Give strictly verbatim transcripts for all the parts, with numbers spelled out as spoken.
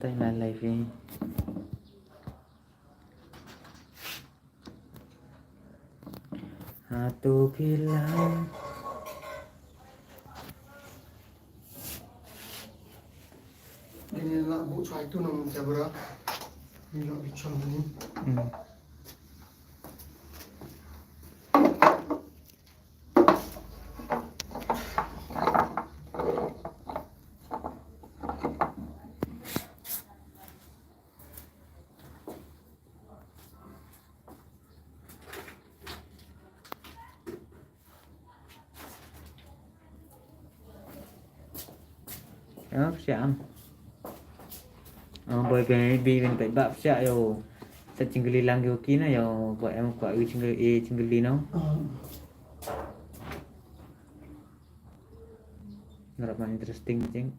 Tang na live hi. Hato phi lah? Ini lah bu chai tu nang jabra. Ini lah bichang ni. Hmm. Ïa, psiah am. Ah, boi, boi, boi, boi, boi, ba psiah ïa u. Sa jingkylli lang ïa u ki na ïa u, boi em kwah ïa u jingkylli, eh, jingkylli no. Ngarap man interesting jing.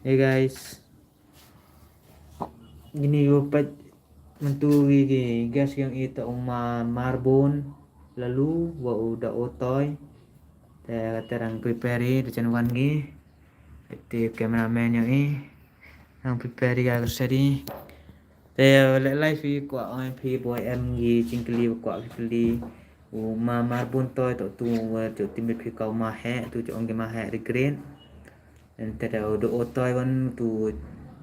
Hey guys. Kine ki pat mynta ki, ki guest ki ong ita u Ma Marbun Lalu wa u Da Otoi. Te kata dang prepare ïa ka jan wan ki. Te cameraman ïa i dang prepare ïa ka seri. Te leh live hi kwah ong ïa phi boi em ki jingkylli kwah phi kylli. U Ma Marbun Toi to tu wa to tim phi ka u Ma Heh, tu jong ki Ma Heh regret. Ente da u Da Otoi wan tu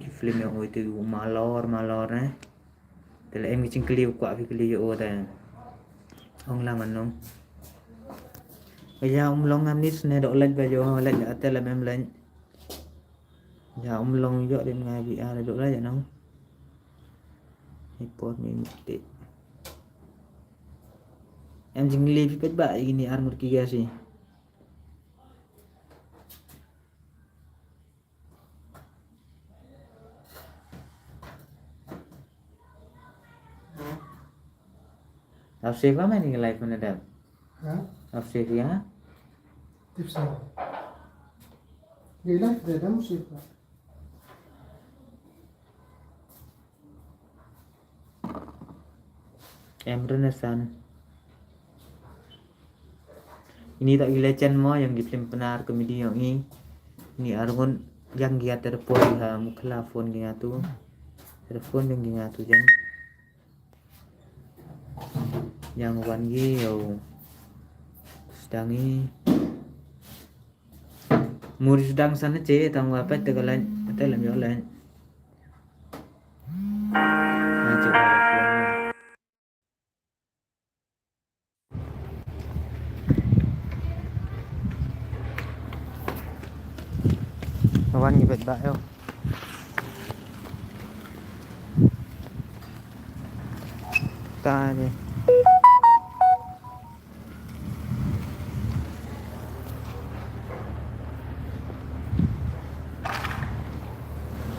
ki film ïa u tu Malor, Malor ne. Te leh em ki jingkylli kwah phi kylli ïa u te. Ong lang ngan ong. Ïa um long ngam ni sne dok leh ba ïoh leh ate leh mem leh. Ïa um long ïoh dei ngai bi ar dok leh ïa nong. Hi por ni mukti. Em jingkylli phi peit ba ini ar mut ki gas hi. Ap save ba mani live mana dam. Ha? Ap save ya? Tip save. Ye live da dam save ba. Em Renaissance. Ini tak gila chan mo yang ki film penar komedi yang i. Ini argun yang gia terpon ha mukla phone gi ngatu. Terpon yang gi ngatu jan. Yang wan gi yo. Sedang i. Muri sedang sana ce tang wa pet te ka lain, te lem yo lain. Wan ngi bet ba yo. Ta ni.